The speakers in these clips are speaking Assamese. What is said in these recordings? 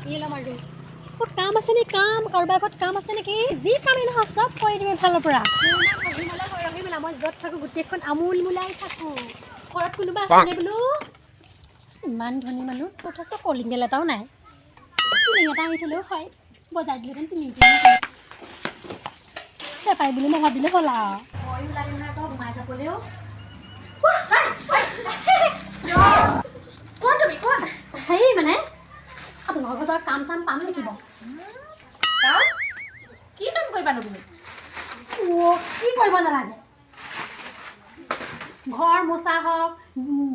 মাতিয়ে ল'ম আৰু। ক'ত কাম আছে নেকি? কাম কাৰোবাৰ ঘৰত কাম আছে নেকি? যি কামেই নহওক, চব কৰি দিম এফালৰ পৰা। মোৰ নাম ৰহিমলা হয়, ৰহিমলা। মই য'ত থাকোঁ, গোটেইখন আমোল মোলাই থাকোঁ। ঘৰত কোনোবা আছেনে বোলো? ইমান ধনী মানুহ, অথচ কলিং বেল এটাও নাই। টিলিং এটা আনি থ'লেও হয়, বজাই দিলেহেঁতেন টিলিং টিলিং। নাপায় বুলি নাভাবিলে হ'ল আৰু। ভয়ো লাগে নহয় আকৌ সোমাই যাবলৈও। কোন তুমি, কোন? হেৰি, মানে আপোনালোকৰ ঘৰত কাম চাম পাম নেকি বাৰু? কাম? কি কাম কৰিবানো তুমি? অ', কি কৰিব নালাগে? ঘৰ মোচা হওক,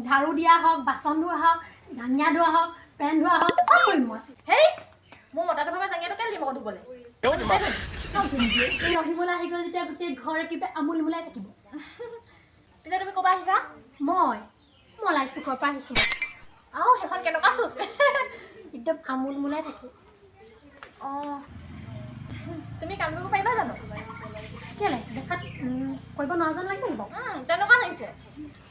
ঝাৰু দিয়া হওক, বাচন ধোৱা হওক, জাঙিয়া ধোৱা হওক, পেন ধোৱা হওক, চব কৰিম মই। হেই, মোৰ মতাটো ভাগৰ জাঙিয়াটো কেলে দিম আকৌ ধুবলৈ? চব ধুম। এই ৰহিমলা আহি গ'লে যেতিয়া গোটেই ঘৰ কিবা আমোল মোলাই থাকিব। পিছে তুমি ক'ৰপৰা আহিছা? মই মলাই চুকৰ পৰা আহিছোঁ। আহ, সেইখন কেনেকুৱা চুক? একদম আমোল মোলাই থাকে। অঁ, তুমি কাম কৰিব পাৰিবা জানো? কেলে, দেখাত কৰিব নোৱাৰা যেন লাগিছে নেকি বাৰু? তেনেকুৱা লাগিছে।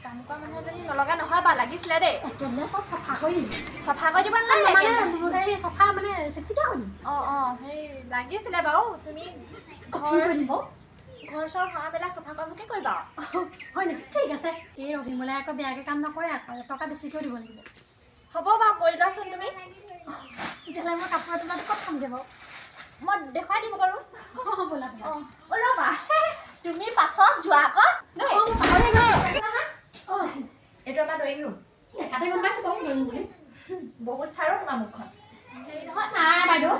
কাম কৰা মানুহ এজনী নলগা নহয় বাৰু, লাগিছিলে দেই। একেদিনাই চব চাফা কৰি দিম। চাফা কৰি দিব নালাগে। মানে হেৰি, চাফা মানে চিকচিকীয়া কৰি দিম। অঁ, সেই লাগিছিলে বাৰু। তুমি কি ঘৰ কৰি দিম বাৰু? ঘৰ চৰ সৰা মেলা চাফা কামকে কৰিবা আৰু। হয় নেকি? ঠিক আছে। এই ৰহিমলাই আকৌ বেয়াকৈ কাম নকৰে আকৌ, টকা বেছিকৈও দিব লাগিব। হ'ব বাৰু, কৰি লোৱাচোন তুমি। তেতিয়াহ'লে মই কাপোৰ তোলাটো ক'ত থ'মগৈ বাৰু? মই দেখুৱাই দিম বাৰু। অঁ, ব'লা ব'লা। অঁ, ৰ'বা, তুমি পাছত যোৱা আকৌ দেই। অঁ, মই পাহৰি গৈছোঁ। অঁ। এইটো আমাৰ ড্ৰয়িং ৰুম। দেখাতে গম পাইছোঁ বাৰু ড্ৰয়িং বুলি। বহুত চাৰো তোমাৰ মুখখন। হেৰি নহয়। নাই বাইদেউ,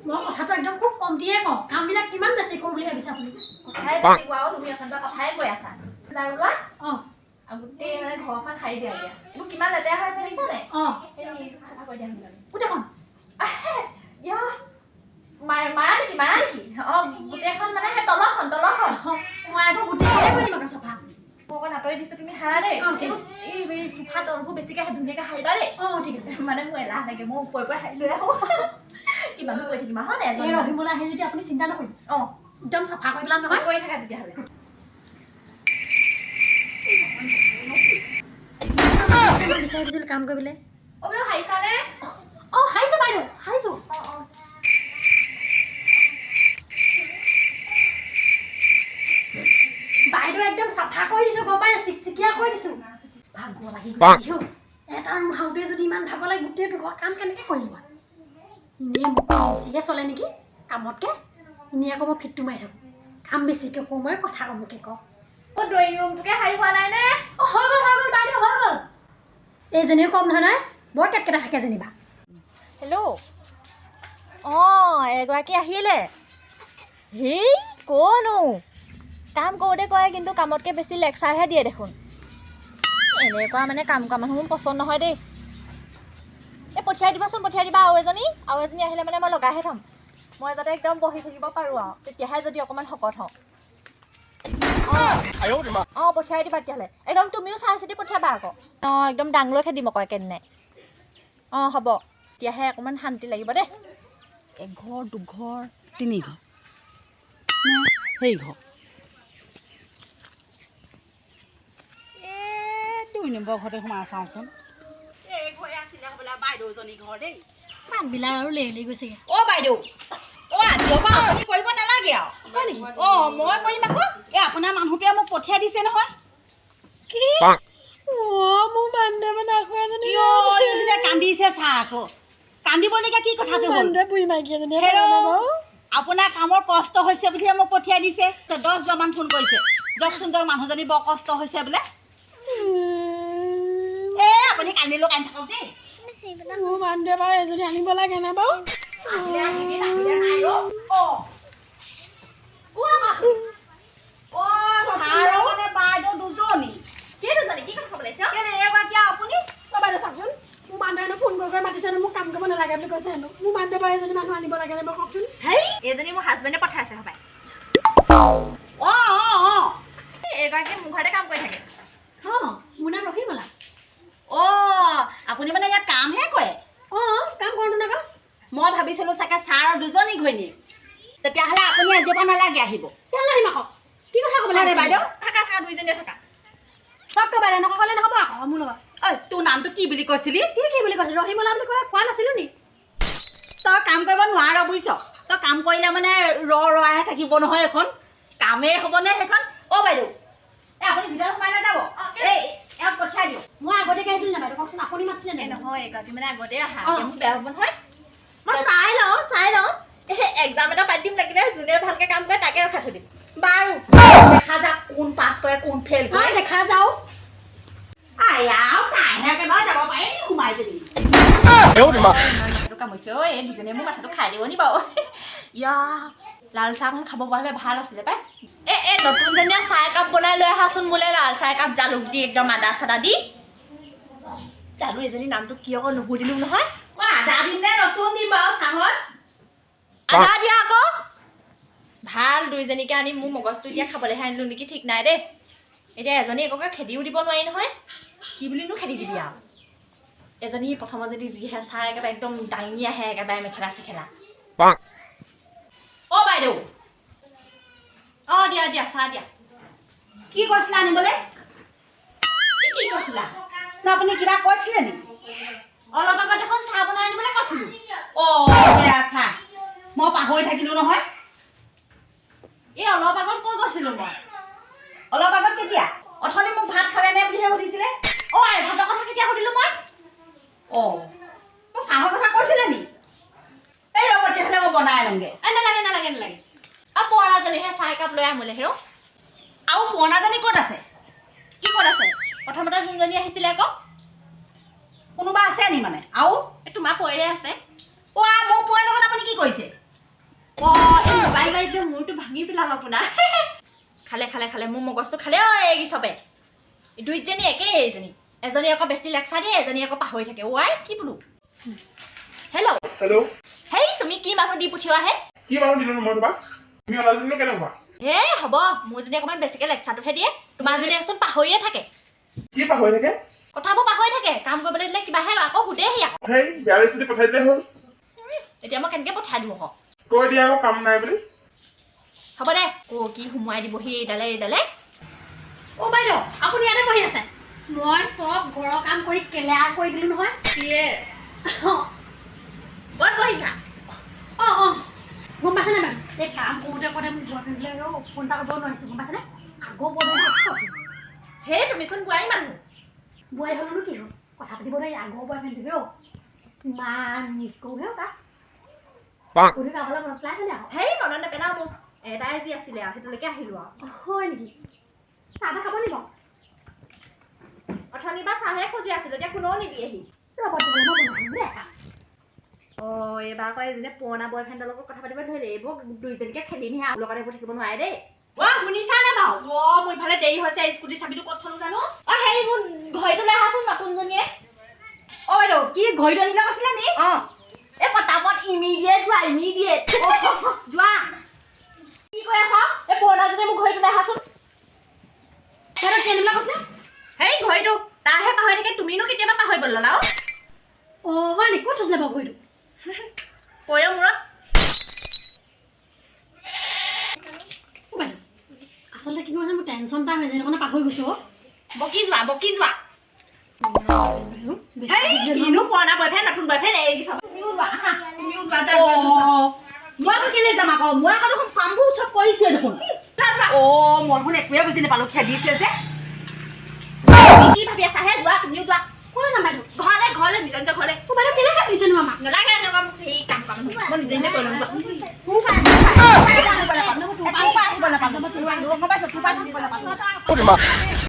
মই কথাটো একদম খুব কমটিয়ে কওঁ। কামবিলাক কিমান বেছি কৰোঁ বুলি ভাবিছে আপুনি? কথাই বেছি কোৱা আৰু তুমি, এখন কথাই কৈ আছা। ঝাৰু লোৱা আৰু গোটেই মানে ঘৰখন সাৰি দিয়া। দিয়া, এইবোৰ কিমান লেতেৰা হৈ আছে দেখিছা নাই? এই চাফা কৰি দিয়া সোনকালে। গোটেইখন? ইয়া, মাৰা নেকি, মাৰা নেকি? অঁ, গোটেইখন মানে সেই তলৰখন, তলৰখন। অঁ, মই আকৌ গোটেইখনে কৰি দিম আকৌ চাফা। মই অকণ আঁতৰি দিছোঁ, তুমি সাৰা দেই। অঁ, ঠিক আছে। এই চোফা তলবোৰ বেছিকৈ ধুনীয়াকৈ সাৰিবা দেই। অঁ, ঠিক আছে। মানে মোৰ এলাহ লাগে, মই ওপৰে ওপৰে সাৰি লৈ আহোঁ। কিমাননো কৰি থাকিম হয় নাই? এই এজন ৰহিমলা আহি যদি, আপুনি চিন্তা নকৰিব। একদম চাফা কৰি পেলাম নহয়। কৰি থাকা তেতিয়াহ'লে। বিচাৰি ফুৰিছিলোঁ কাম কৰিবলৈ। অ' বোলো, সাৰিছানে? অঁ, সাৰিছোঁ বাইদেউ, সাৰিছোঁ। অঁ। বাইদেউ, একদম চাফা কৰি দিছোঁ, গম পাইছে? চিকচিকীয়া কৰি দিছোঁ। ভাগৰ লাগি গৈছে অ'। এটা ৰুম সাৰোঁতে যদি ইমান ভাগৰ লাগে, গোটেইটো ঘৰ কাম কেনেকৈ কৰিম মই? এনেই মুখখন বেছিকৈ চলে নেকি কামতকৈ? এনেই আকৌ মই ফিটটো মাৰি থাকোঁ। কাম বেছিকৈ কৰোঁ মই, কথা কমকৈ কওঁ। অ', ড্ৰয়িং ৰুমটোকে সাৰি হোৱা নাই নে? অঁ, হৈ গ'ল, হৈ গ'ল বাইদেউ, হৈ গ'ল। এইজনীও কম নহয় নহয়, বৰ কেটকেটা থাকে যেনিবা। হেল্ল', অঁ, এগৰাকী আহিলে। হেই, ক'নো কাম কৰোঁতে কয়, কিন্তু কামতকৈ বেছি লেকচাৰহে দিয়ে দেখোন। এনেকুৱা মানে কাম কৰা মানুহ মোৰ পচন্দ নহয় দেই। এই পঠিয়াই দিবাচোন, পঠিয়াই দিবা আৰু এজনী। আৰু এজনী আহিলে মানে মই লগাইহে থ'ম। মই যাতে একদম বহি থাকিব পাৰোঁ আৰু তেতিয়াহে যদি অকণমান শকত হওঁ। অঁ, পঠিয়াই দিবা তেতিয়াহ'লে। একদম তুমিও চাই চিতি পঠিয়াবা আকৌ। অঁ, একদম ডাং লৈ খেদিম আকৌ একেদিনাই। অঁ, হ'ব, তেতিয়াহে অকণমান শান্তি লাগিব দেই। এঘৰ, দুঘৰ, তিনি ঘৰ নে সেই ঘৰ? এই 2 নম্বৰ ঘৰতে সোমাই চাওঁচোন। এই ঘৰে আছিলে হ'বলা বাইদেউজনী ঘৰ দেই। পাতবিলাক আৰু লেৰেলি গৈছেগৈ। অ' বাইদেউ, অ', আজিৰ পৰা আপুনি কৰিব নালাগে আৰু। হয় নেকি? অঁ, মই কৰিম আকৌ। এই আপোনাৰ মানুহটোৱে মোক পঠিয়াই দিছে নহয়। কি? অ', মোৰ মানুহটোৱে নাখোৱা এজনী। ইঅ, এইজনীয়ে কান্দিছে চা আকৌ। কান্দিবলগীয়া কি কথাটো হ'ল? মানুহটোৱে বুঢ়ী মাইকী এজনীয়ে হেৰৌ, পালে বাৰু। আপোনাৰ কামৰ কষ্ট হৈছে বুলিহে মোক পঠিয়াই দিছে। 10 বাৰমান ফোন কৰিছে, যাওকচোন যাওক, মানুহজনী বৰ কষ্ট হৈছে বোলে। এ, আপুনি কান্দিলেও কান্দি থাকক দেই। মোৰ মানুহটোৱে বাৰু এজনী আনিব লাগে নে বাৰু? আহিলে আহিবি, নাহিলে নাই। অ' অ' কোন আকৌ? অ' ছাৰৰ মানে বাইদেউ দুজনী। কি দুজনী? কি কথা ক'ব লাগিছে? কেলে, এইগৰাকী আৰু আপুনি। অ' বাইদেউ, চাওকচোন, মোৰ মানুহটোৱে হেনো ফোন কৰি কৰি মাতিছে হেনো, মোক কাম কৰিব নালাগে বুলি কৈছে হেনো। মোৰ মানুহটোৱে বাৰু এজনী মানুহ আনিব লাগে নে বাৰু, কওকচোন? হেই। এইজনী মোৰ হাজবেণ্ডে পঠাইছে হ'পাই। অঁ। এইগৰাকী মোৰ ঘৰতে কাম কৰি থাকে। অঁ, মোৰ নাম ৰহিমলা। অঁ, আপুনি মানে ইয়াত কামহে কৰে? অঁ, কাম কৰোঁ আকৌ। মই ভাবিছিলোঁ চাগে ছাৰৰ দুজনী ঘৈণীয়েক। তেতিয়াহ'লে আপুনি আজিৰ পৰা নালাগে আহিব। কেলৈ আহিম আকৌ? কি কথা ক'ব হয়নে লাগে? বাইদেউ? থাকা, থাকা, দুইজনীয়ে থাকা। চব কয় বাইদেউ, এনেকুৱা ক'লে নহ'ব আকৌ মোৰ লগত। ঐ, তোৰ নামটো কি বুলি কৈছিলি? কি কি বুলি কৈছে? ৰহিমলা বুলি কোৱা নাছিলো নি? তই কাম কৰিব নোৱাৰ বুজিছ। তই কাম কৰিলে মানে ৰ ৰৱাহে থাকিব নহয়, এখন কামেই হ'বনে সেইখন? অ' বাইদেউ, এই আপুনি ভিতৰত সোমাই নাযাব, এই এওঁক পঠিয়াই দিয়ক। মই আগতীয়াকৈ আহিছিলোঁ নাই বাইদেউ? কওকচোন, আপুনি মাতিছিলে নাই? নহয়, এইগৰাকী মানে আগতে আহা। অ। এতিয়া মোক বেয়া হ'ব নহয়। মই চাই লওঁ, চাই লওঁ। এক্সাম এটা পাতি দিম, লাগিলে যোনে ভালকে কাম কৰে তাকে ৰখাই থৈ দিম। বাৰু, দেখা যাওক কোন পাছ কৰে, কোন ফেইল কৰে। দেখা যাওঁ। আয়া, তাইহে একেবাৰে যাব পাৰি নি সোমাই যদি। মাথাটো কামুৰিছে ঐ। এই দুজনীয়ে মোৰ মাথাটো খাই দিব নি বাৰু? ইয়া, লাল চাহকণ খাব পৰা হ'লে ভাল আছিলে পাই। এ এই নতুনজনীয়ে চাহ একাপ বনাই লৈ আহাচোন মোলৈ, লাল চাহ একাপ, জালুক দি, একদম আদা চাদা দি। জানো এজনী নামটো কি আকৌ, নুসুধিলো নহয়। মই আদা দিম নে ৰচুন দিম বাৰু চাহত? আদা দিয়া আকৌ। ভাল দুইজনীকে আনি মোৰ মগজটো এতিয়া খাবলৈহে আনিলো নেকি ঠিক নাই দেই। এতিয়া এজনী একোকে খেদিও দিব নোৱাৰি নহয়। কি বুলিনো খেদি দিবি আৰু? এজনী প্ৰথমত যদি যিহে ছাৰ একেবাৰে একদম দাঙি আহে একেবাৰে মেখেলা চেখেলা। অ' বাইদেউ। অঁ, দিয়া দিয়া, চাহ দিয়া। কি কৈছিলে আনিবলৈ? কি কি কৈছিলা? ন, আপুনি কিবা কৈছিলে নেকি? অলপ আগত দেখোন চাহ বনাই আনিবলৈ কৈছিলো। অ' সেয়া চাহ, মই পাহৰি থাকিলো নহয়। এই অলপ আগত কৈ গৈছিলো মই। অলপ আগত কেতিয়া? অথনি মোক ভাত খালে নে বুলিহে সুধিছিলে। অ' আই, ভাতৰ কথা কেতিয়া সুধিলো মই? অ' মোক চাহৰ কথা কৈছিলে নি? এই ৰ'ব তেতিয়াহ'লে, মই বনাই আনোগৈ। এই নালাগে, নালাগে, নালাগে। আৰু পুৰণাজনীহে চাহ একাপ লৈ আহ মোলৈ হেৰ। আৰু পুৰণাজনী ক'ত আছে? কি ক'ত আছে? প্ৰথমতে যোনজনী আহিছিলে আকৌ। কোনোবা আছে নি মানে আৰু? এই তোমাৰ পইৰে আছে। অ' মোৰ পইৰ লগত আপুনি কি কৰিছে? অ' এই মোবাইল গাড়ীতে মূৰটো ভাঙি পেলাম আপোনাৰ। খালে খালে খালে, মোৰ মগজটো খালে। ঐ, এই চবে দুইজনী একেই। এইজনী এজনী আকৌ বেছি লেকচাৰ দিয়ে, এজনী আকৌ পাহৰি থাকে। ৱাই, কি বোলো? হেল্ল'। হেল্ল'। হেই, তুমি কি মানুহ দি পঠিওৱা হে? কি মানুহ দিলো মই তোমাক? তুমি অনাজনীনো কেনেকুৱা? হে হ'ব, মোৰজনী অকণমান বেছিকৈ লেকচাৰটোহে দিয়ে, তোমাৰজনী চোন পাহৰিয়ে থাকে। কি পাহৰি থাকে? কথাবোৰ পাহৰি থাকে। কাম কৰিবলৈ দিলে কিবাহে আকৌ সোধেহি আকৌ। সেই বেয়া লাগিছে যদি পঠাই দিলে হ'ল। এতিয়া মই কেনেকৈ পঠাই দিওঁ আকৌ? কৈ দিয়া আকৌ কাম নাই বুলি। হ'ব দে। ক কি সোমোৱাই দিবহি এইডালে এইডালে। অ' বাইদেউ, আপুনি ইয়াতে বহি আছে? মই চব ঘৰৰ কাম কৰি কেলেয়াৰ কৰি দিলোঁ নহয়। কিয়ে? অঁ। ক'ত বহিছা? অঁ অঁ গম পাইছেনে বাৰু? এই কাম কৰোঁতে কৰোঁতে মোক বয়ফ্ৰেণ্ডলৈ ফোন এটা কৰিব নোৱাৰিছোঁ, গম পাইছেনে? আগৰ বয়ফ্ৰেণ্ডৰ কথা কৈছোঁ। হে, তুমিচোন বোৱাৰী মানুহ। বোৱাৰী হ'লেনো কি হ'ল, কথা পাতিব নোৱাৰি। আগৰ বয়ফ্ৰেণ্ডটো হেৰ, ইমান মিছ কৰোঁ হে তাক। সুধি কাৰোবালৈ মনত পেলাই থলে আকৌ। হেই, মনত নেপেলাও মোক। এটাই যি আছিলে আৰু সেইটোলৈকে আহিলোঁ আৰু। হয় নেকি? চাহ তাহ খাব নি বাৰু? অথনিৰ পৰা চাহে খুজি আছিলোঁ, এতিয়া কোনেও নিদিয়েহি। ৰ'ব তেতিয়াহ'লে, মই বনাই আনো দেই একাপ। অঁ, এইবাৰ আকৌ এজনীয়ে পুৰণা বয়ফ্ৰেণ্ডৰ লগত কথা পাতিব ধৰিলে। এইবোৰ দুইজনীকে খেদিমহে আৰু, লগত এইবোৰ থাকিব নোৱাৰে দেই। অ' শুনিছা নে বাৰু? অ' মোৰ ইফালে দেৰি হৈছে, স্কুটি চাবিটো ক'ত থলো জানো। অ' হেৰি, মোৰ ঘড়ীটো লৈ আহাচোন নতুনজনীয়ে। অ' বাইদেউ, কি ঘড়ীটো আনিবলৈ কৈছিলে নি? অঁ, এই পটাপট ইমিডিয়েট যোৱা, ইমিডিয়েট যোৱা। কি কৈ আছা? এই পুৰণাজনীয়ে মোক ঘড়ীটো লৈ আহাচোন। বাইদেউ, কি আনিবলৈ কৈছে? হেই, ঘড়ীটো তাইহে পাহৰি থাকে, তুমিনো কেতিয়াবা পাহৰিব ল'লা? অঁ, হয় নেকি? ক'ত থৈছিলে বাৰু ঘড়ীটো? পৈৰ মূৰত। অ' বাইদেউ, আচলতে কি হৈছে, মোৰ টেনশ্যন এটা হৈছে, সেইটো কাৰণে পাহৰি গৈছোঁ অ'। বকি যোৱা, বকি যোৱা। হেই, কিনো পুৰণা বয়ফ্ৰেণ্ড নতুন বয়ফ্ৰেণ্ড এই চব। তুমিও যোৱা, আহা, তুমিও যোৱা, যোৱা, যোৱা, যোৱা। অ' মই আকৌ কেলে যাম আকৌ? মই আকৌ দেখোন কামবোৰ চব কৰিছোৱে দেখোন। যোৱা, যোৱা। অ' মই দেখোন একোৱে বুজি নাপালো, খেদিছে যে। তুমি কি ভাবি আছা হে? যোৱা, তুমিও যোৱা। কোনে যাম বাইদেউ? ঘৰলে, ঘৰলে, নিজৰ নিজৰ ঘৰলে। অ' বাইদেউ, কেলে কাটিছেনো আমাক? নালাগে এনেকুৱা মোক হেৰি কাম কৰা মানুহ, মই নিজে নিজে কৰি ল'ম, যোৱা। তোৰ পৰা আহিব নাপালো, তোৰ পৰা আহিব নাপালো, গম পাইছ? তোৰ পৰা আহিব নাপালো।